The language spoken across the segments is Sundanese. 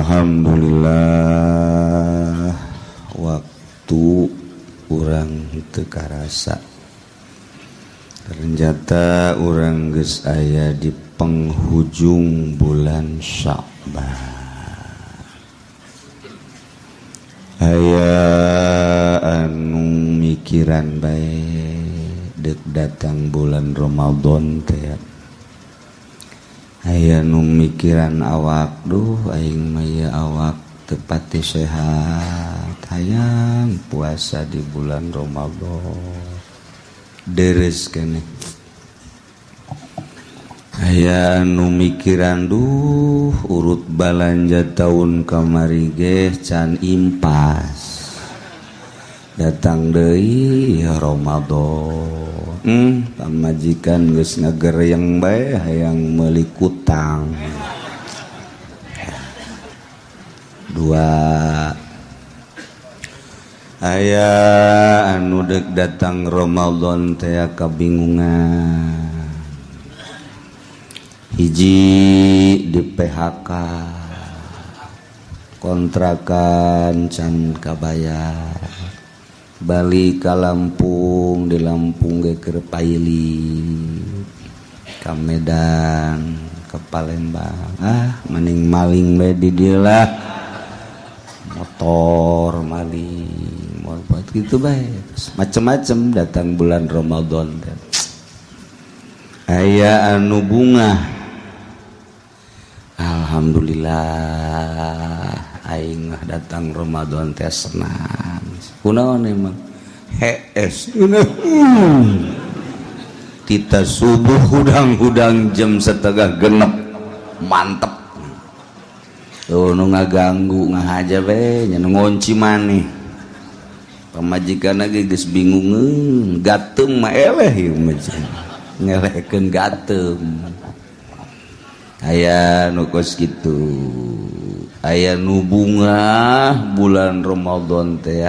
Alhamdulillah, waktu urang teu karasa, ternyata urang geus aya di penghujung bulan Sya'ban. Aya anu mikiran bae dek datang bulan Ramadan teh, aya nu mikiran awak, duh, aing mah ieu awak teu pati sehat, hayang puasa di bulan Ramadan, deres keneh. Aya nu mikiran, duh, urut balanja tahun kamari ge can impas, datang deui ya Ramadan, pamajikan geus ngagereng bae hayang meuli kutang dua. Aya anu dek datang Ramadan teh kabingungan, hiji di PHK, kontrakan can kabayar, balik ka Lampung, di Lampung ge keur pailit, ka Medan, ke Palembang, ah, mending maling bae di dieu lah, motor maling, mau buat gitu bae, macem-macem datang bulan Ramadan teh. Aya anu bungah, alhamdulillah, aing mah datang Ramadan teh senang. Kunaon emang? Hees, kita subuh hudang-hudang jam 5.30, mantep tuh. Nu ngaganggu ngahaja be nya, nu ngunci maneh, pamajikan lagi geus bingungeun, gateung mah eleh ieu mah, ngelehkeun gateung. Aya nu kos kitu, aya nu bungah bulan Ramadan teh,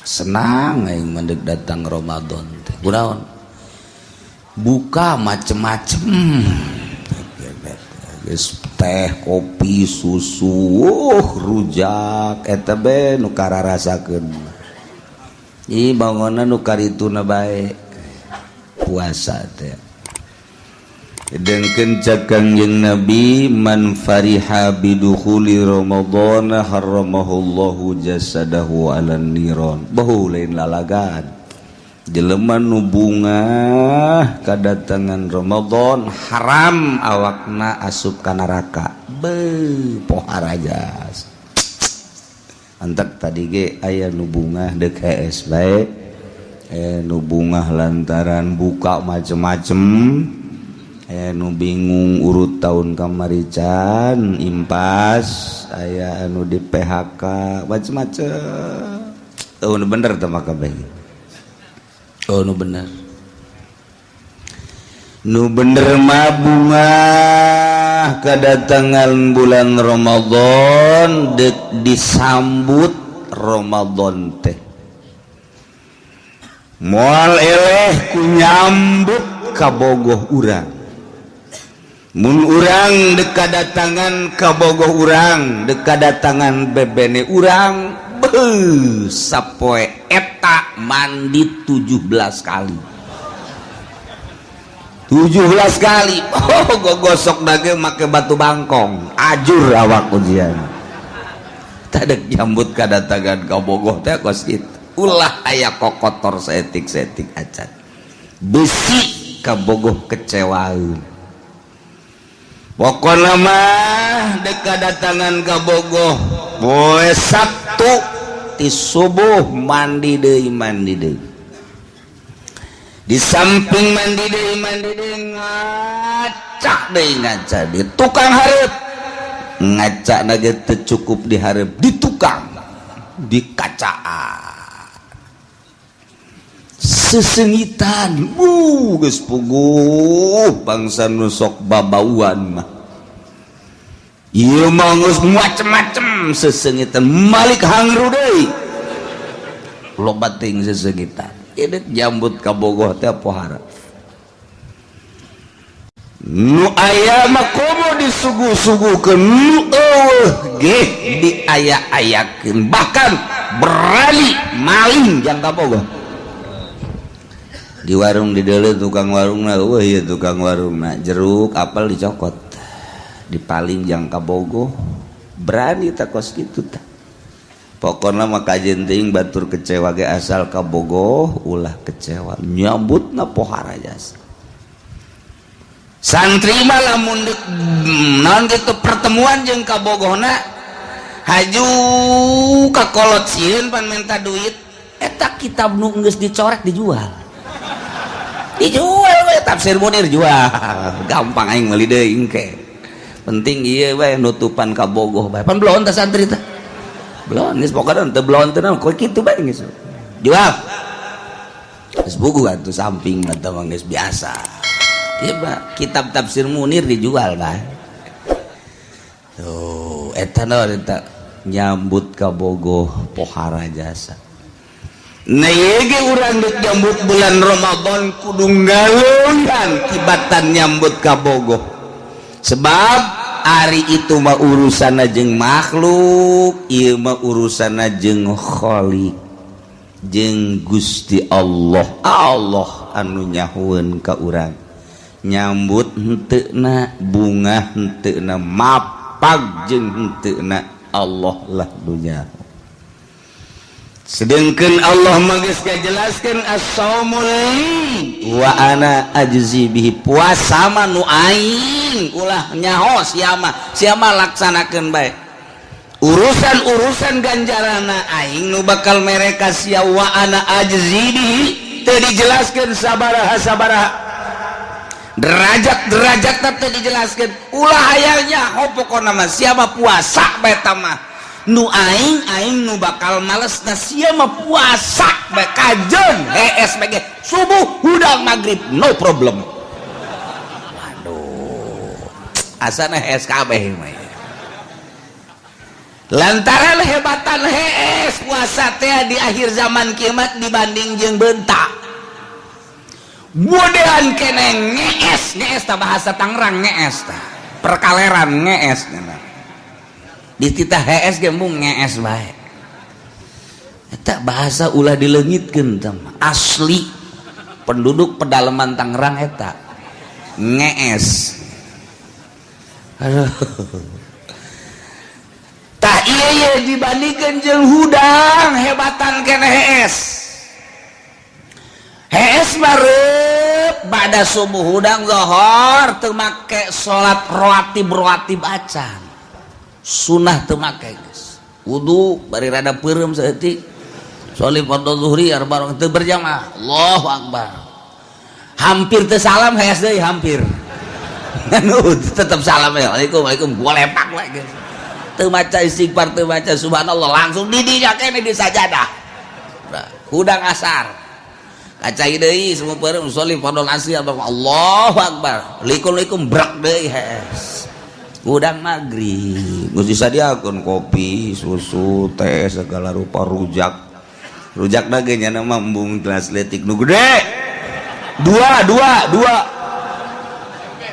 senang aing mah deuk datang Ramadan teh. Kunaon? Buka macem-macem. Geus teh, kopi, susu, rujak eta be nu kararasakeun. Ih, bangunna nu karituna bae puasa teh. Dengkeun cek Kangjeng Nabi, man fariha bidukhuli Ramadan harramahullahu jasadahu 'alan niron. Beuh, lain lalagan. Jelema nu bungah kadatangan Ramadan, haram awakna asup ka neraka. Beuh, poharajas. Antak tadi ge aya nu bungah deuk hees bae, aya nu bungah lantaran buka macem-macem, aya nu bingung urut tahun kamari can impas, aya anu di PHK, macem-macem. Oh, nu bener teh maka bae. Oh, nu bener, nu bener mah bungah kedatangan bulan Ramadan, dek disambut Ramadan teh moal eleh ku nyambut kabogoh urang. Mun urang dek kadatangan kabogoh urang, dek kadatangan bebene urang, beuh, sapoe eta mandi 17 kali, 17 kali. Oh, gogosok dage make batu bangkong, ajur awak ujian. Tadek nyambut kadatangan kabogoh teh kos kitu, ulah aya kokotor saeutik-saeutik acan, besi kabogoh kecewaeun. Pokokna mah dek kadatangan kabogoh poe Sabtu ti subuh mandi deui, mandi deui. Di samping mandi deui, mandi deui, ngacak deui, ngaca di tukang hareup. Ngaca ge teu cukup di hareup, di tukang, di kacaan, sesengitan. Geus puguh bangsa nu sok babauan mah. Ieu mah geus macem-macem sesengitan, malik hangru deui, loba teuing sesengitan. Ini jambut kabogoh teh pohara. Nu aya mah komo disuguh-suguhkeun, nu euweuh ge diaya-ayakeun, bahkan berani maling jang kabogoh. Di warung di tukang warung, wah ieu tukang warung jeruk apel dicokot, dipaling jang kabogoh, berani tak kos kitu tah. Pokoknya mah kajeun teuing batur kecewa ge asal kabogoh ulah kecewa, nyambutna pohara jasa. Santri mah lamun naon gitu pertemuan jeung kabogohna, haju ka kolot sieun pan minta duit, eta kitab nu geus dicorek dijual, dijual we. Tafsir Munir jual, gampang, aing meuli deui engke. Penting ieu we nutupan kabogoh bae. Pan belon tah santri tah, belon geus, pokona teu belon teh naon kitu bae, geus jual, geus buku atuh samping mah mah geus biasa. Ieu mah kitab Tafsir Munir dijual bae tuh. Eta naon, eta nyambut kabogoh pohara jasa. Nah, ieu ge urang dek nyambut bulan Ramadan kudu ngalungkan tibatan nyambut kabogoh, sebab ari itu mah urusan jeung makhluk, ieu mah urusan jeung Khalik, jeung Gusti Allah. Allah anu nyahueun ka urang nyambut henteuna, bunga henteuna, mapag jeung henteuna, Allah lah dunya. Sedangkan Allah mah geus ngajelaskeun, as-saumu li wa ana ajzi bihi. Puasa mah nu aing, ulah nyaho sia mah, sia mah laksanakeun bae, urusan-urusan ganjarana aing nu bakal mereka sia. Wa ana ajzi bihi, teu dijelaskeun sabaraha sabaraha derajat derajat, teu dijelaskeun. Ulah hayang nyaho, pokona mah sia mah puasa bae mah nu aing, aing nu bakal males. Na sia mah puasa bae kajeun hees bae, subuh hudang maghrib no problem. Waduh, asana hees kabeh mah, lantaran hebatan hees puasa teh di akhir zaman kiamat dibanding jeung bentak bodean kene ngees. Ngees tah bahasa Tangerang, ngees tah perkaleran, ngees di titah hees ge embung ngees bae. Eta bahasa ulah dileungitkeun tah, asli penduduk pedalaman Tangerang eta ngees. Aduh, tah iya iya, dibandingkan jeung hudang hebatan kene hees. Hees barep pada subuh hudang zohor, teu make salat rawatib rawatib acan, sunah teu make, geus wudu bari rada peureum saeutik, sholli fardhu zuhri arba teu berjamaah, Allahu akbar, hampir teu salam, hees deui, hampir tetep salam ya, waalaikum waalaikum, gua lepak we geus, teu maca istighfar, teu maca subhanallah, langsung di dinya kene di sajadah. Hudang asar kacai deui, semua peureum, sholli fardhu asri, Allahu akbar, likum brak deui, hees. Hudang maghrib geus disadiakeun kopi susu teh segala rupa, rujak rujak dage nya mah embung gelas letik nu gede dua dua dua.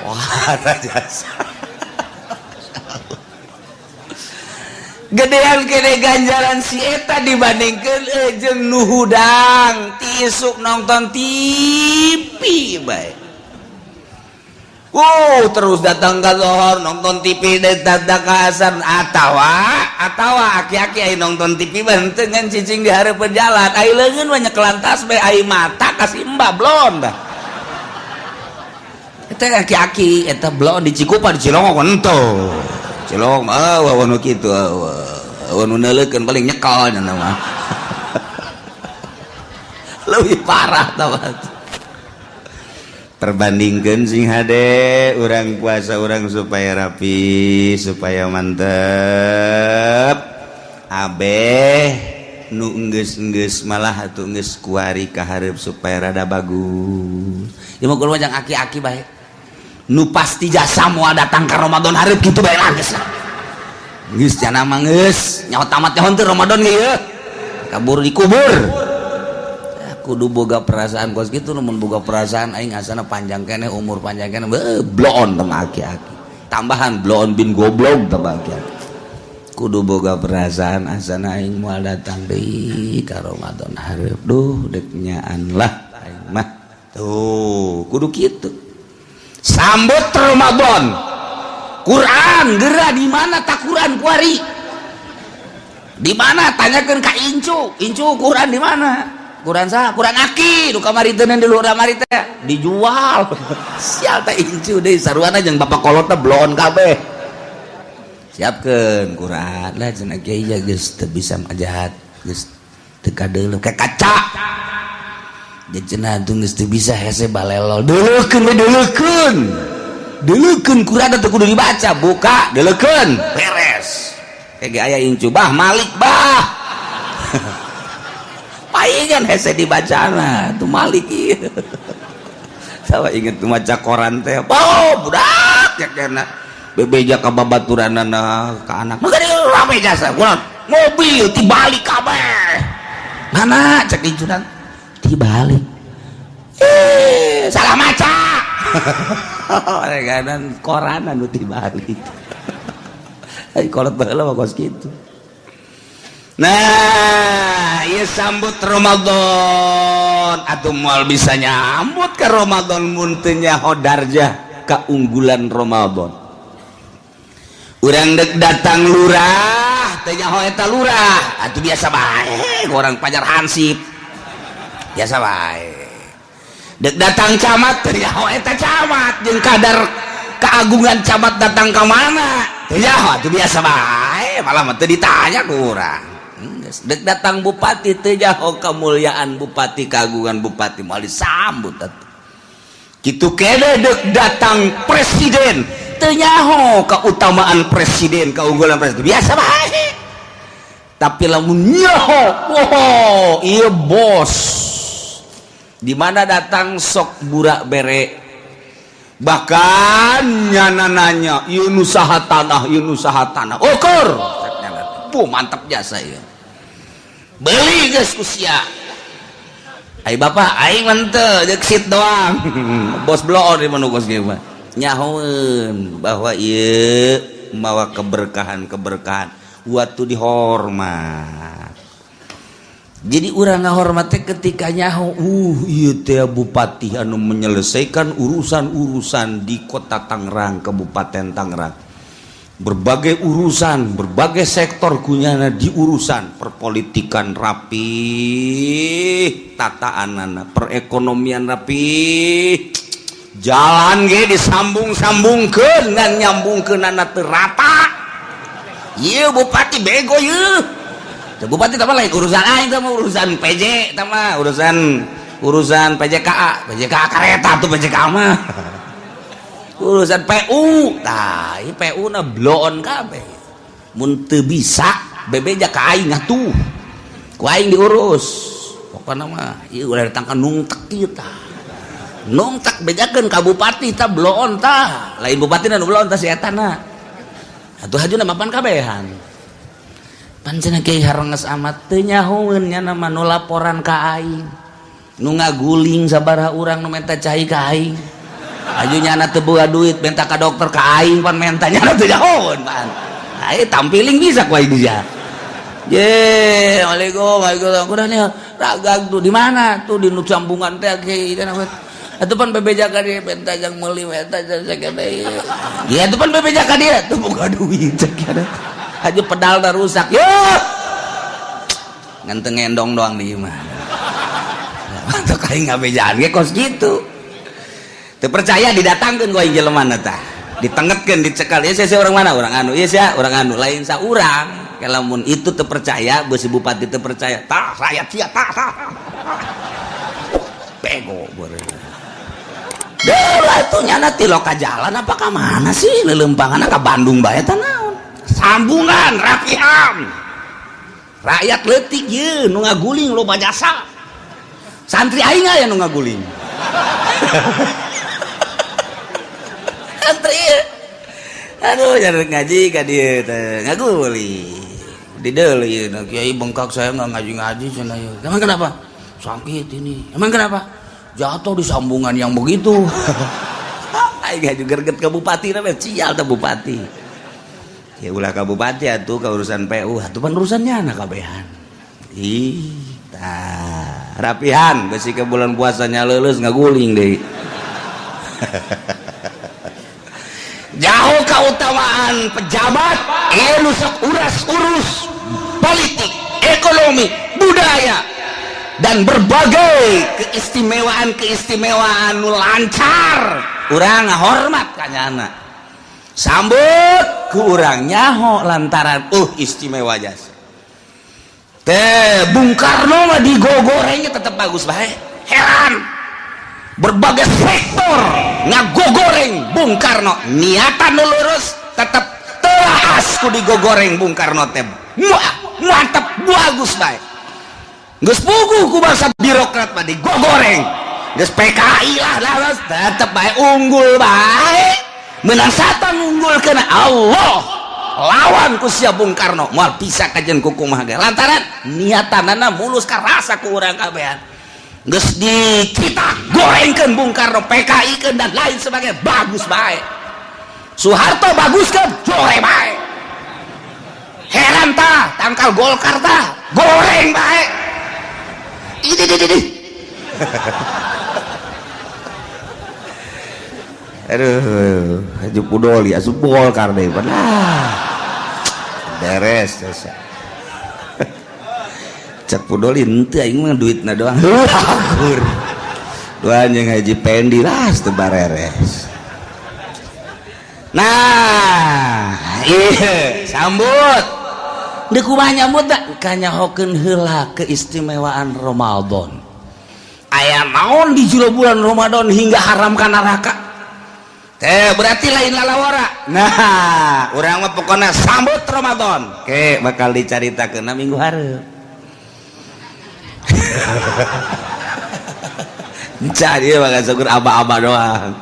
Wah, jasa gedean kene ganjaran si eta dibandingkeun jeung nu hudang ti isuk nonton TV bae. Terus datang ke Zohor nonton TV, datang ke asar, atawa atawa aki-aki ai nonton TV henteu ngan cicing di hareupeun jalan, ai leungeun mah nyekelan tasbih, ai mata kasih embah blon dah. Eta aki-aki eta blon di Cikupa, di Cilongok henteu. Cilongok mah eueuh nu kitu, eueuh nu neuleukeun, paling nyekel nya mah. Leuwih parah tah. Perbandingkan sing hade urang puasa urang supaya rapi, supaya mantep abeh nu enggeus-enggeus malah atuh enggeus kuari ka hareup supaya rada bagus. Ieu mah kudu jang aki-aki bae nu pasti jasa moal datang ka Ramadan hareup kitu bae lah, geus lah, geus jana mah geus nyaho tamat nyaho teu Ramadan ge ieu kabur dikubur. Kudu boga perasaan kos kitu, mun boga perasaan aing asana panjang keneh, umur panjang keneh, bloon teh aki-aki. Tambahan bloon bin goblok tambah aki-aki. Kudu boga perasaan asana aing moal datang deui ka Ramadan hareup. Duh dek nyaan lah aing mah. Tuh, kudu kitu. Sambut Ramadan. Quran geura di mana tak Quran kuari? Di mana tanyakeun ka incu? Incu Quran di mana? Quran sah, Quran aki, nu kamari teh di luhur kamari teh dijual. Sial teh incu deui saruana jeung bapak kolotna bloon kabeh. Siapkeun Quran lah cenah kiai ya geus teu bisa majahat, geus teu kadeuleu ka kaca. Jadi cenah tuh geus teu bisa hese balelol. Deuleukeun we deuleukeun. Deuleukeun Quran teh kudu dibaca, buka deuleukeun, beres. Kayak aya incu bah Malik bah. Paingan hese dibacana tuh Malik ieu. Sawa inget tuh maca koran teh. Oh, budak ya kena bebeja ka babaturanana ka anak. Maka rame jasa. Kurang mobil tibalik kabeh. Mana cek incunan tibalik. Eh, salah maca. Reganan koran anu tibalik. Ai kolot baheula mah kos kitu. Nah, ieu sambut Ramadan atuh moal bisa nyambut ke Ramadan mun teu nyaho darjah keunggulan Ramadan. Urang dek datang lurah, teu nyaho eta lurah, atuh biasa bae orang Pajar Hansip. Biasa bae. Dek datang camat, teu nyaho eta camat jeung kadar keagungan camat datang ka mana? Teu nyaho atuh biasa bae, malah mah teu ditanya ku urang. Dek datang bupati teu nyaho kemuliaan bupati, keagungan bupati moal disambut atuh. Kitu kene dek datang presiden teu nyaho keutamaan presiden, keunggulan presiden, biasa bae. Tapi lamun nyaho, oh ieu bos. Di mana datang sok burak bere, bahkan nyana nanya ieu nu saha tanah, ieu nu saha tanah, ukur. Puh, mantap jasa ieu. Beli geus ku sia. Ai bapak aing mah teu jeung sit doang. Bos bloon di mana kos kieu mah. Nyahoeun bahwa ieu mawa keberkahan-keberkahan waktu dihormat. Jadi urang ngahormat teh ketika nyaho, ieu teh bupati anu menyelesaikan urusan-urusan di kota Tangerang, Kabupaten Tangerang. Berbagai urusan, berbagai sektor kunyana diurusan, perpolitikan rapi, tataanana, perekonomian rapi, jalan ge disambung-sambungkeun ngan nyambungkeunana teu rata. Ieu bupati bego ieu. Teu bupati tah mah lain urusan aing, tah mah urusan PJ, tah mah urusan urusan PJKA, PJKA kareta tuh PJKA mah. Urusan PU, tah ieu PU na bloon kabeh. Mun teu bisa bebeja ka aing atuh. Ku aing diurus. Pokona mah ieu ulah datang ka nungtek ieu tah. Nungtek bejakeun ka bupati tah bloon tah. Lain bupati nu bloon tah si eta na. Atuh hajuna mapan kabehan. Pancen kiai harenges amat teu nyahoeun nya mah nu laporan ka aing. Nu ngaguling sabaraha urang nu menta cai ka aing. Aju nyana teu boga duit minta ka dokter ka aing pan menta nyana teu nyahoeun pan. Ai tampiling bisa ku aing dia. Ye, Waalaikumsalam, waalaikumsalam. Udah nih, ragag tuh di mana? Tuh di nu sambungan teh kiai. Atuh pan bebeja ka dia menta jang meuli menta jang sakedeui. Ya atuh pan bebeja ka dia tuh boga duit cek. Haju pedal dah rusak. Yo. Ngan teu ngendong doang di imah. Mantap aing ngabejaan ge kos kitu. Teu percaya didatangkeun ku aing jelema tah. Ditengetkeun dicekal. Ya saya orang mana? Orang anu. Iya sia, orang anu. Lain sa urang. Lamun itu teu percaya, beusi bupati teu percaya. Tah rakyat sia tah tah. Bego beureum. Deula tuh nyana ti loka jalan apa ka mana sih leuleumpanganna ka Bandung bae tah naon. Sambungan rapihan. Rakyat leutik ye nu ngaguling loba jasa. Santri aing aya nu ngaguling. Santri. Aduh, jangan ngaji ka dieu teh, ngaguling. Di deuleu ieu kiai bengkak saya enggak ngaji-ngaji cenah ieu. Emang kenapa? Sakit ini. Emang kenapa? Jatuh di sambungan yang begitu. Aing juga greget ke bupati, namanya sial teh bupati. Ya ulah ka bupati atuh ka urusan PU, atuh pan urusannya anak kabehan. Ih, tah rapihan besi ke bulan puasanya lulus ngaguling deh. Jauh keutamaan pejabat, nu sok uras-urus politik, ekonomi, budaya, dan berbagai keistimewaan-keistimewaan nu lancar. Urang ngahormat ka nyana. Sambut ku urang nyaho lantaran istimewa jasa. Teh Bung Karno mah digogorengnya tetap bagus bae. Heran. Berbagai sektor ngagogoreng Bung Karno, niatan nu lurus tetep telaas ku digogoreng Bung Karno teh. Wah, mantap bagus bae. Geus puguh ku bangsa birokrat mah digogoreng. Geus PKI lah lah tetep bae unggul bae. Menang satan unggul kena Allah. Lawan ku sia Bung Karno moal bisa kajen ku kumaha ge. Lantaran niatanana mulus karasa ku urang kabehan. Geus dicita gorengkeun Bung Karno, PKI keun dan lain sebagainya bagus bae. Soeharto baguskeun jore bae. Heran tah tangkal Golkar tah goreng bae. Ini ini. Aduh, Haji Pudoli asup Golkar deui nah. Beres jasa. Cek Pudoli henteu aing mah duitna doang. Akur. Dua anjing Haji Pendi lah teu bareres. Nah, iya sambut. Deuk kumaha nyambut da? Kanyahokeun heula keistimewaan Ramadan. Aya naon di jero bulan Ramadan hingga haram ka neraka? Teh berarti lain lalawara. Nah, urang mah pokona sambut Ramadan. Ke bakal dicaritakeun minggu hareup. Cari bakal syukur aba-aba doang.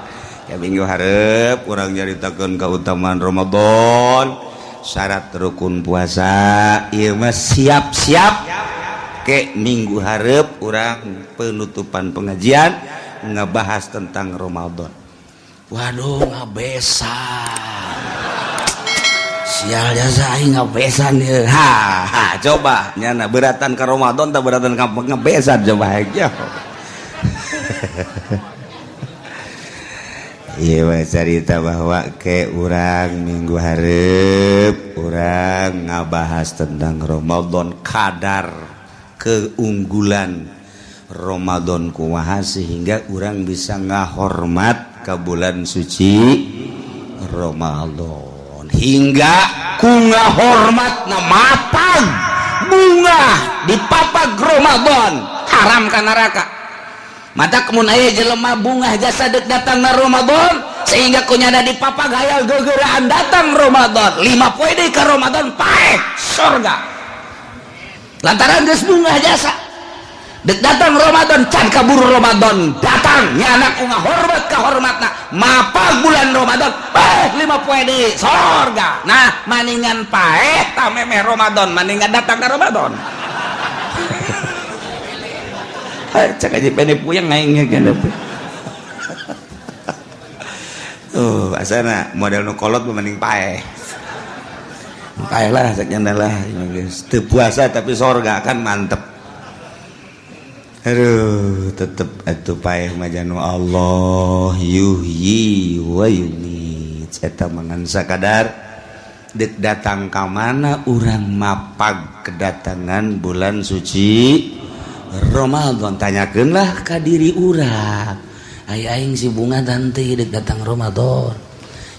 Ya minggu hareup urang nyaritakeun keutamaan Ramadan, syarat rukun puasa. Ieu mah siap-siap ke minggu hareup urang penutupan pengajian ngebahas tentang Ramadan. Waduh ngabesan. Sial jasa aing ngabesan ieu. Ha, ha coba nyana beratan ka Ramadan tah beratan ka ngebesan coba aja. Iya cerita bahwa ke urang minggu hareup urang ngabahas tentang Ramadan, kadar keunggulan Ramadan kumaha sehingga urang bisa ngahormat ke bulan suci Ramadan hingga ku ngahormatna mapag bunga di papag Ramadan haram ka neraka. Mata kemun aya jelema bunga jasa dek datang na Ramadan sehingga kunyana di papag hayal gegeraan datang Ramadan 5 poe deui ka Ramadan paeh surga lantaran geus bunga jasa dek datang Ramadan can kaburu Ramadan datang nyana ku ngahormat ka hormatna mapag bulan Ramadan paeh 5 poe deui surga. Nah maningan paeh tah memeh Ramadan maningan datang ka Ramadan. Cek aja pene puyeng aingnya kan. Tuh, asana model nu kolot mending paeh. Paeh lah cek nyana lah geus teu puasa tapi sorga kan mantep. Aduh, tetep atuh paeh mah janu Allah yuhyi wa yumiit. Eta mangan sakadar deuk datang ka mana urang mapag kedatangan bulan suci Ramadan, tanyakeunlah ka diri urang. Ai aing si bunga tante dek datang Ramadan.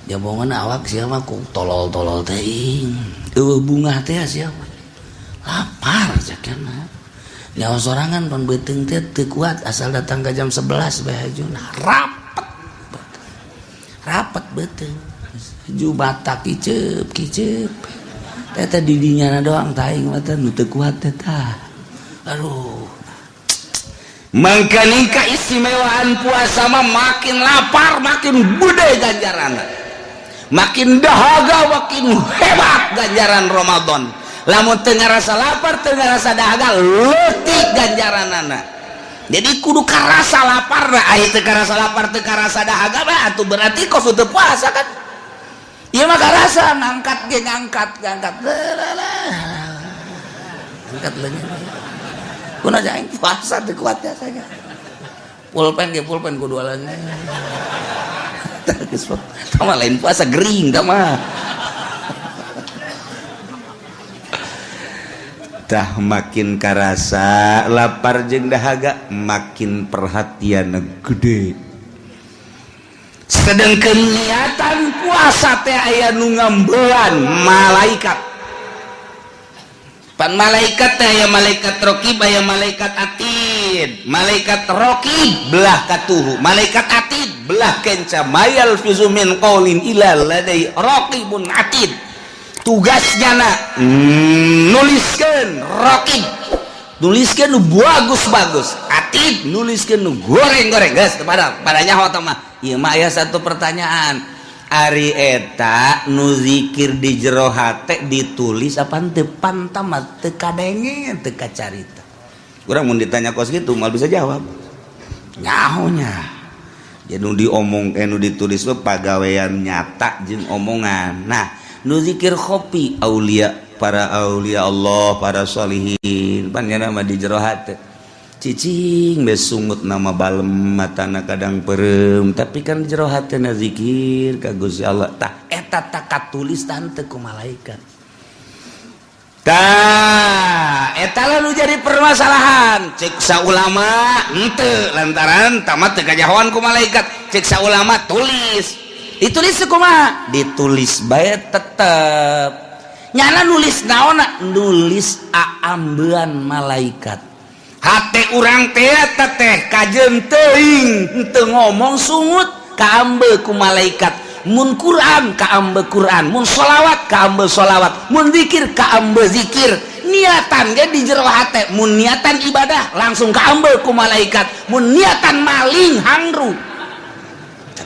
Jabongan awak sia mah ku tolol-tolol teuing. Eueuh bunga teh sia mah. Lapar cakna. Nyawa sorangan pan beuteung teh teu kuat asal datang ka jam 11 bae hajuna. Rapet. Rapet beuteung. Ju batak kiceup-kiceup. Teh teh didinya doang tah aing mah teh nu teu kuat teh tah. Aduh. Mangkani keistimewaan puasa mah makin lapar makin gede ganjaran, makin dahaga makin hebat ganjaran Ramadan. Lamun teu ngarasa lapar teu ngarasa dahaga leutik ganjaranana. Jadi kudu karasa lapar. Nah, teu karasa lapar, teu karasa dahaga mah atuh berarti kos teu puasa kan. Ieu mah karasa, ngangkat ge ngangkat ngangkat ngangkat leungeun. Kunaon aing puasa teu kuat ya saya. Pulpen ge pulpen kudu leungeun. Tama lain puasa, gering tama. Tah, makin karasa lapar jeung dahaga, makin perhatian gede. Sedangkan niatan puasa teh aya nu ngambean malaikat. Pan malaikat teh aya malaikat rokib, aya malaikat atid. Malaikat rokib belah katuhu, malaikat atid belah kenca. Ma yalfizu min qaulin illa ladai raqibun atid. Tugasnya na nuliskeun rokib, nuliskeun nu bagus-bagus, atid nuliskeun nu goreng-goreng. Geus pada padanya mah ieu mah aya satu pertanyaan. Ari eta nu zikir di jero hate ditulis apa henteu? Pantamat teu kadenge, teu kacarita. Urang mun ditanya kos gitu moal bisa jawab nyahonya. Jadi nu diomong, nu ditulis mah pagawean nyata jeung omongan. Nah, nu zikir khofi, aulia, para aulia Allah, para sholihin, pan mah di jero hate cicing be sungut nama balem, matana kadang perem, tapi kan jero hate na zikir ka Gusti Allah. Tah, eta tak katulis tante ku malaikat. Tah, eta lah nu jadi permasalahan. Cek ulama henteu, lantaran tamat teu kajahoan ku malaikat. Cek ulama tulis. Ditulis kumaha? Ditulis bae tetep nyana nulis naonna, nulis aambean malaikat. Hate urang teh teh kajeun teuing henteu ngomong sungut kaambe ku malaikat. Mun Quran kaambe Quran, mun sholawat kaambe sholawat, mun zikir kaambe zikir. Niatan ge di jero hate, mun niatan ibadah langsung kaambe ku malaikat, mun niatan maling hangru.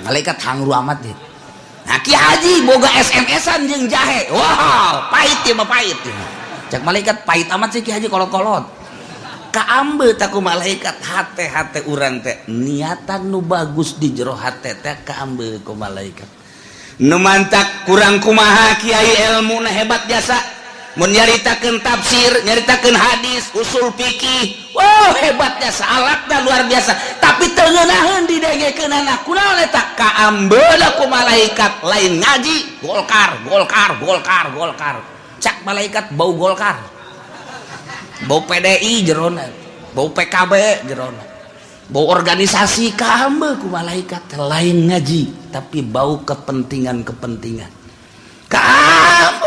Malaikat hangru amat deh. Nah, Ki Haji boga SMS-an jeung jahe. Wah, pahit ya mah, pahit ya. Cek malaikat, pahit amat sih Ki Haji, kolot-kolot. Kaambe tak ku malaikat hate-hate urang teh, niatan nu bagus di jero hate teh kaambe ku malaikat. Nu mantak kurang kumaha kiai ilmu hebat jasa mun nyaritakeun tafsir, nyaritakeun hadis, usul fikih, wow, hebat jasa, alatna luar biasa, tapi teu ngeunaheun didengekeunana. Kunaon eta? Kaambeuna ku malaikat. Lain ngaji Golkar, Golkar, Golkar, Golkar. Cak malaikat bau Golkar, bau PDI jerona, bau PKB jerona, bau organisasi. Kaambe ku malaikat. Lain ngaji tapi bau kepentingan-kepentingan, kaambe.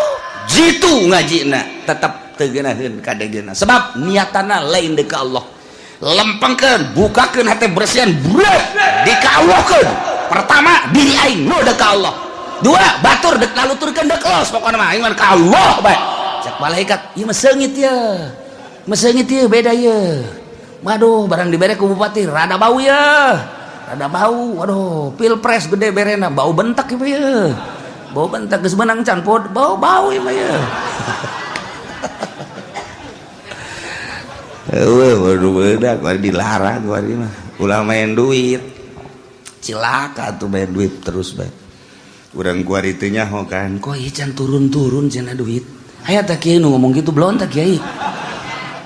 Jitu ngajina tetap teu geunaheun kadegena, sebab niatana lain deuk ka Allah. Lempengkeun, bukakeun hate, bersihan brek dikawahkeun. Pertama diri aing nu deuk ka Allah, dua batur dek laluturkeun, dek los, pokona mah aing mah ka Allah bae. Cek malaikat, ieu mah seungit ye, mah seungit ye, beda ye. Waduh, barang dibere ku bupati rada bau ye, rada bau. Waduh, pilpres gede berena, bau bentak ieu ye, bau bentak. Geus menang can pod bau bau ieu mah ye. Eueuh, waduh, bedak kuari dilarang kuari mah ulah main duit, cilaka tuh main duit terus bae. Urang kuari teu nyaho kan, kok ieu can turun-turun cenah duit. Aya tah kiai nu ngomong gitu belum tah? Kiai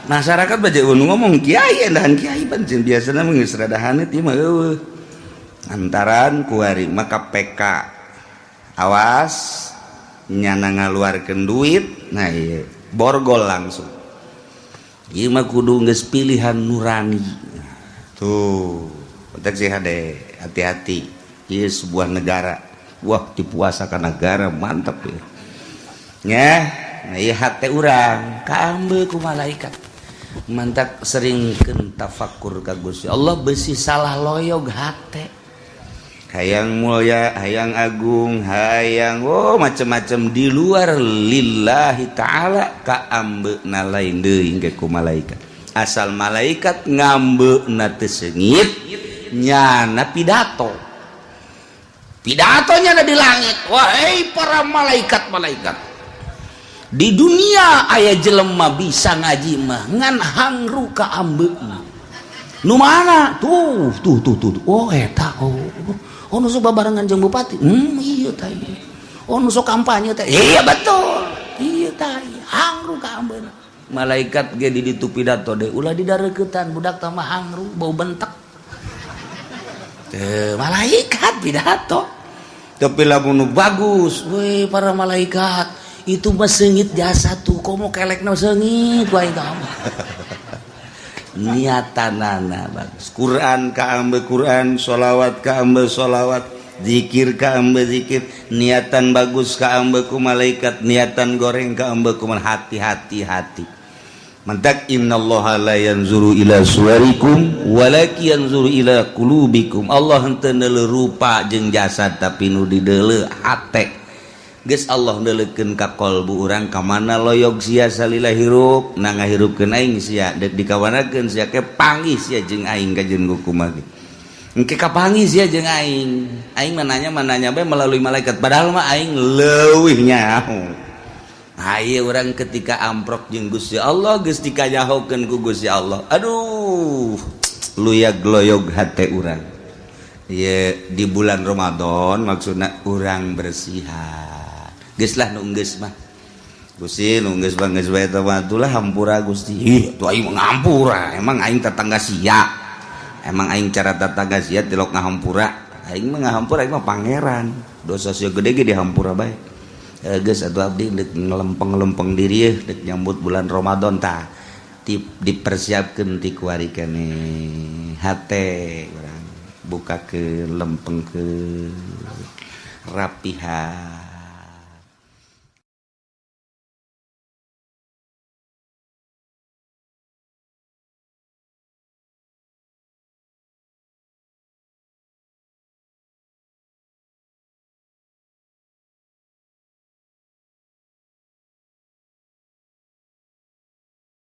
masyarakat bae nu ngomong kiai dan kiai pan biasana mah geus rada haneut, ieu mah eueuh. Antaran kuari mah KPK awas nyana ngaluarkeun duit. Nah, iya borgol langsung. Ieu mah kudu geus pilihan nurani tuh. Otak sih hade, hati-hati. Ieu sebuah negara, wah, dipuasakan negara, mantap ya nya. Nah, ieu hate urang kaambe ku malaikat. Mantak seringkeun tafakur ka Gusti Allah, besi salah loyog hate. Hayang mulia, hayang agung, hayang oh macam-macam di luar lillahi ta'ala, kaambeuna lain deui ge ku malaikat. Asal malaikat ngambeuna teu seungit, nyana pidato, pidatonya ada di langit. Wahai para malaikat-malaikat di dunia, aya jelema bisa ngaji mah ngan hangru kaambeuna. Nu mana? Tuh, tuh, tuh, tuh. Oh, eta. Oh, oh, nu sok babarengan jeung bupati. Iya tah ieu. Oh, nu sok kampanye teh. Iya betul. Iya tah. Hangru ka ambeuna. Malaikat ge di ditu pidato deh, ulah didareukeutan budak tambah hangru bau bentek. Teu malaikat pidato. Tapi lamun bagus, weh, para malaikat itu mah seungit jasa tuh, komo kelekna seungit wae tah. Niatanana bagus, Quran ka ambe Quran, sholawat ka ambe sholawat, zikir ka ambe zikir, niatan bagus ka ambe ku malaikat, niatan goreng ka ambe ku hati-hati hati. Mantak innallaha la yanzuru ila suwarikum walakin yanzuru ila qulubikum. Allah henteu neuleuh rupa jeung jasad, tapi nu dideuleu hate. Geus Allah neuleukeun ka qalbu urang, ka mana loyog sia salila hirup, na ngahirupkeun aing sia, deuk dikawanakeun sia, ke panggih sia jeung aing ka jeung kumaha engke kapanggih sia jeung aing. Aing mah nanya, nanya bae melalui malaikat, padahal mah aing leuwih nyaho. Ayo urang ketika amprok jeung Gusti Allah, geus dikanyahokeun ku Gusti Allah, aduh, luyag loyog hate urang. Ye, di bulan Ramadan maksudna urang bersihan. Geus lah, nu geus mah Gusti, nu geus mah geus bae mah atulah, hampura Gusti. Ih, tuh aing ngampura. Emang aing tetangga sia? Emang aing cara tetangga sia tilok ngahampura? Aing mah ngahampura, aing mah pangeran. Dosa sia gede ge dihampura bae. Geus atuh, abdi deuk ngelempeng-lempeng diri ye, deuk nyambut bulan Ramadan. Tah, dipersiapkeun ti kuari keneh hate urang buka ke lempeng ke rapihan.